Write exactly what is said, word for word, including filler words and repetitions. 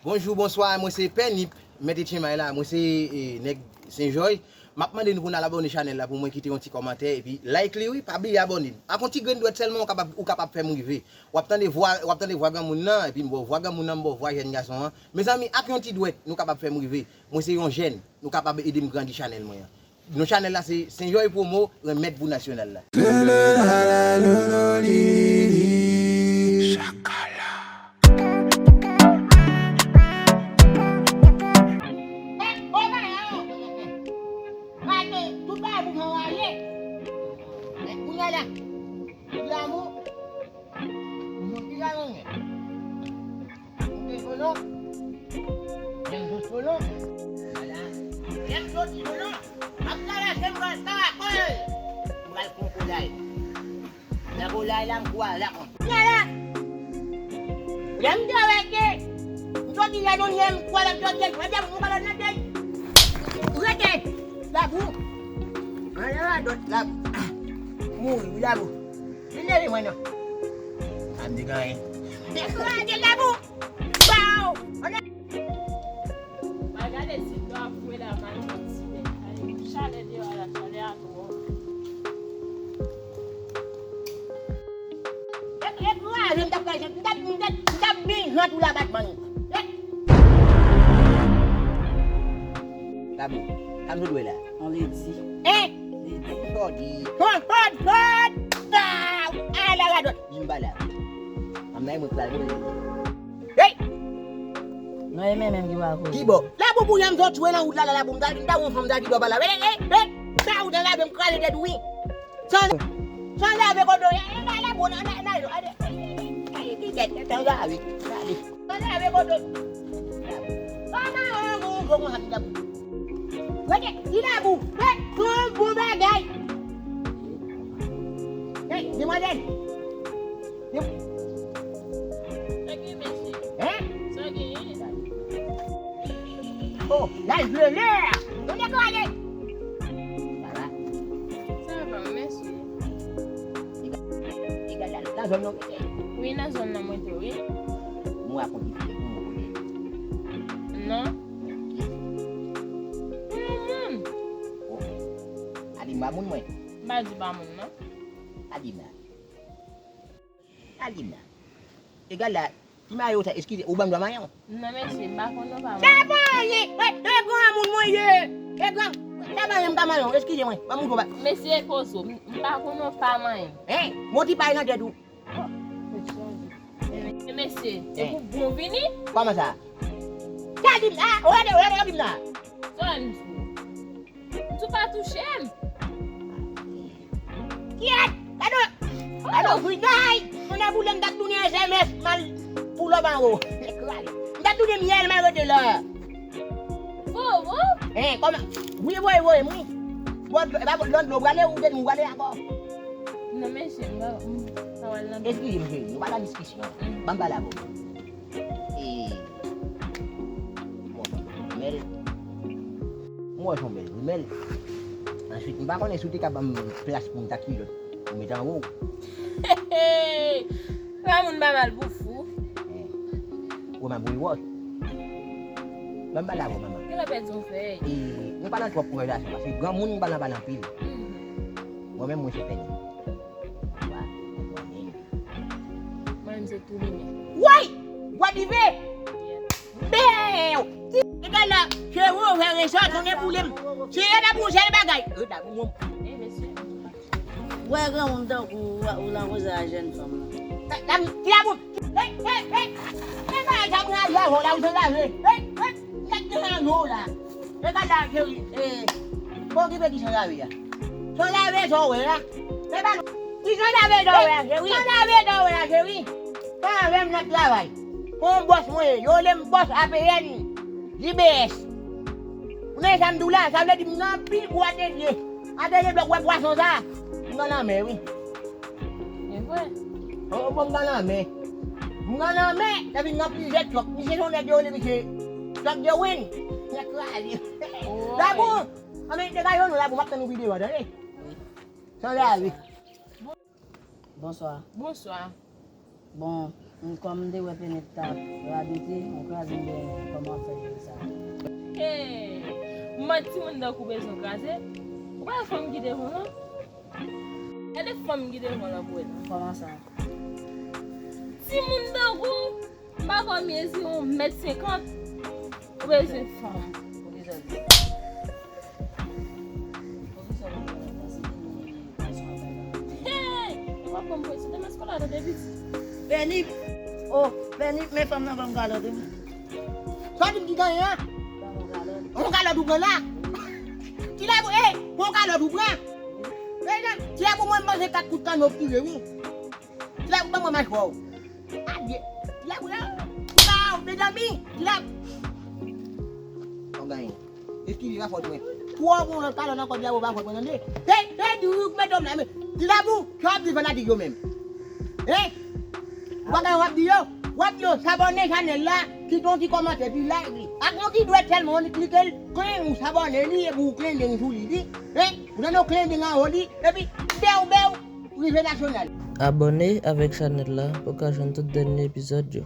Bonjou, bonswa, mwen se Pè Nip, mèt etchenmay la, mwen se, e, nèg Senjòy. M ap mande nou pou n al abòne chanèl la pou mwen, kite yon ti kòmantè epi like li wi, pa bliye abòne. Ak yon ti grenn dwèt sèlman ou kapab, ou kapab fè m rive. W ap tande vwa, w ap tande vwa granmoun nan, epi m ba w vwa granmoun nan, m ba w vwa jèn gason an. Mezanmi, ak yon ti dwèt, nou kapab fè m rive. Mwen se yon jèn, nou kapab ede m grandi chanèl mwen an. Non chanèl la se Senjòy Promo, remèd pou nasyonal la. Chakala. Ou te solo? Menm sou solo? Ala. Menm soti solo? M ap traverse m pral Karakoy. M pral pran kolay. Nan kolay la, m kwa la kon. Ala. Lè m te rete, m soti la, non, m kwa la, m soti, m kwa la, m kwa la, m kwa la. Rete. Labou. Ala, dòt labou. Mouri, wi, labou. Vin leve mwen non. Pa m di gen anyen. Dekouraje labou. Baw. Al gade si dlo ap fre la, mal kontinye. Chalè deyò a la, chalè a twòp. E, e kraze, m t ap kraze, m t ap, m t ap, m t ap bezwen tou labat mannik. E. Labou, sa m sot wè la? On ledi. E. Ledi. Sòdi. Sòd, sòd, sòd. Baw. Ala radòt. Vin pa la. Anmè mwen pral mwen. Hey! Non, e men menm ki pa koze. Ki bò? Labou pou yè m sot tchwe nan wout la, la, labou, m ta, m ta wè yon fanm ta ki bò pa la. Hey, hey, hey! Sa ou te lave m kraze tèt ou, wi. San, san lave kote w ye. E, la, labou, nan, nan, nan, nan, san lave. San lave kote w. Kòman ou, ou, ou, ou, labou? Gade, li labou. Hey, bon, bon bagay. Hey, demwazèl. Sa gen, mesye? Hein? Sa gen? Oh, la vle lè. Nou dekouraje. Sa va? Sa va, mèsi. Li ka, li ka la, la zòn nan rete. Wi, nan zòn nan mwen te, wi. Mwen a kontifye pou mwen kote. Non. Pou yon moun. Oh. Adi m pa moun mwen. M pa di pa moun, non. Adi m la. Alina. Egal la, ki mayo sa, eskize, ou ban m dwa mayon? Non, mesye, m pa konn non pa mayon. Sa pa anyen, e, e granmoun mwen ye. E gran, sa pa anyen m ka mayon, eskize mwen, ban m ou dwa. Mesye, kozo, m, m pa konn non pa mayon. Hein? Moti pay nan tèt ou. Oh, mesye. E mesye, e pou bon vini? Kòman sa? Sa di m, ah, ou gade, ou gade, ou di m la. Sa di m. Ou pa touche m. Kyèt! Gade, gade w grinay! Mwen nan boule m t ap tounen S M S m al pou lòb anwo. Nèg rale. M t ap tounen myèl m al rete la. Vo, vo? Hein, kòman? Wi, voye, voye m, wi. Bon, e pa bon, lòt dlo w prale, ou te di m ou prale ankò. Non, mesye, m pa, m pa pral nan. Eskize m, cheri, nou pa nan diskisyon. Ban m pale avè w. E, m wè w se yon bèl jimèl. M wè w se yon bèl jimèl. Answit, m pa konnen si w te ka ban m plas pou m ta kilòt pou m met anwo w. Hey! Granmoun pa mal pou fou. Eh, ou wè m ap voye wòch. Ban m pale avè w, manman. Kilè pèdi yon fèy? E, nou pa nan twòp konvèsasyon, paske granmoun pa nan pale anpil. Hmm. Mwen menm, mwen se pèdi. Wa, mwen konnen. Mwen menm se tou li menm. Woy! Gwa dife! Bèw! Ti, egal la, cheve w vè resò, tounen boule m. Cheve la pou jèl bagay. E, dabou, bon. Wè granmoun tankou w, ou nan koze a jèn fanm nan. La, la, ti labou. Hey, hey, hey. E bagay sa mwen a di avè w la, ou san lave. Hey, hey. Sa k gen nan nou la? E gade la, cheri. E, pa okipe ki san lave a. San lave sa w wè a. E pa nou. Ki san lave sa w wè a, cheri? San lave sa w wè a, cheri? Sa avè m n ap travay. Kon bòs mwen ye. Yo rele m bòs A P N, J B S. Ou nan sa m di w la, sa vle di m nan anpil gwo atelye. Atelye blòk, wè pwason sa? M nan lanmè, wi. E vre? O, bon, m nan lanmè. M nan lanmè, epi m nan plizyè twòk. Misye se yon nèg yo rele misye Twòk de Win. Nèg kraze. Woy. Labou, anben, degaje w non, Labou, m ap tann yon videyo a, tande? Wi. San lave. Bonswa. Bonswa. Bon, Kòm m te wè Penet t ap radote, m kraze m benyen kòman w ap fè jere sa. Hey! Mwen timoun tankou bezwen kraze. Ou pa wè fanm ki devan w lan? Gade fanm ki devan w lan pou wè. Kòman sa? Timoun tankou, m pa kwè w mezi yon mèt senkant. Ou bezwen fanm. Poukisa w di sa? Poukisa w di sa? Paske m gen yon gason ap bay nan men. Hey! Ou pa pran m pou eksite, men se konn la tande piti. Benny, oh, Benny, men fanm nan ban m kalòt wi. Sa w di m ki genyen an? Ban m yon kalòt. Yon kalòt ou pran la? Ti la pou, ey, yon kalòt ou pran? Medam, ti la pou mwen m manje kat kout kanno ki tire wi. Ti la pou ban mwen machwè w. Adye, ti la pou la. Waw, medam, ti la. Ou genyen. Eskize, pa fòt mwen. Twò bon nan kalòt nan kòb la, ou pa fòt mwen tande. Hey, hey, di ou k met dòm la men. Ti la pou, sa w ap di fanatik yo menm? Hey! Ou pa gen w ap di yo? W ap di yo sabòne chanèl la, kite yon ti kòmantè, ti like li. Ak yon ti dwèt sèlman, ou klike l, klen, ou sabòne li, epi ou klendeng sou li, wi. Hein? Ou tande w klendeng anwo li, epi bèw bèw, rive nasyonal. Abòne avèk chanèl la pou w ka jwenn tout dènye epizòd yo.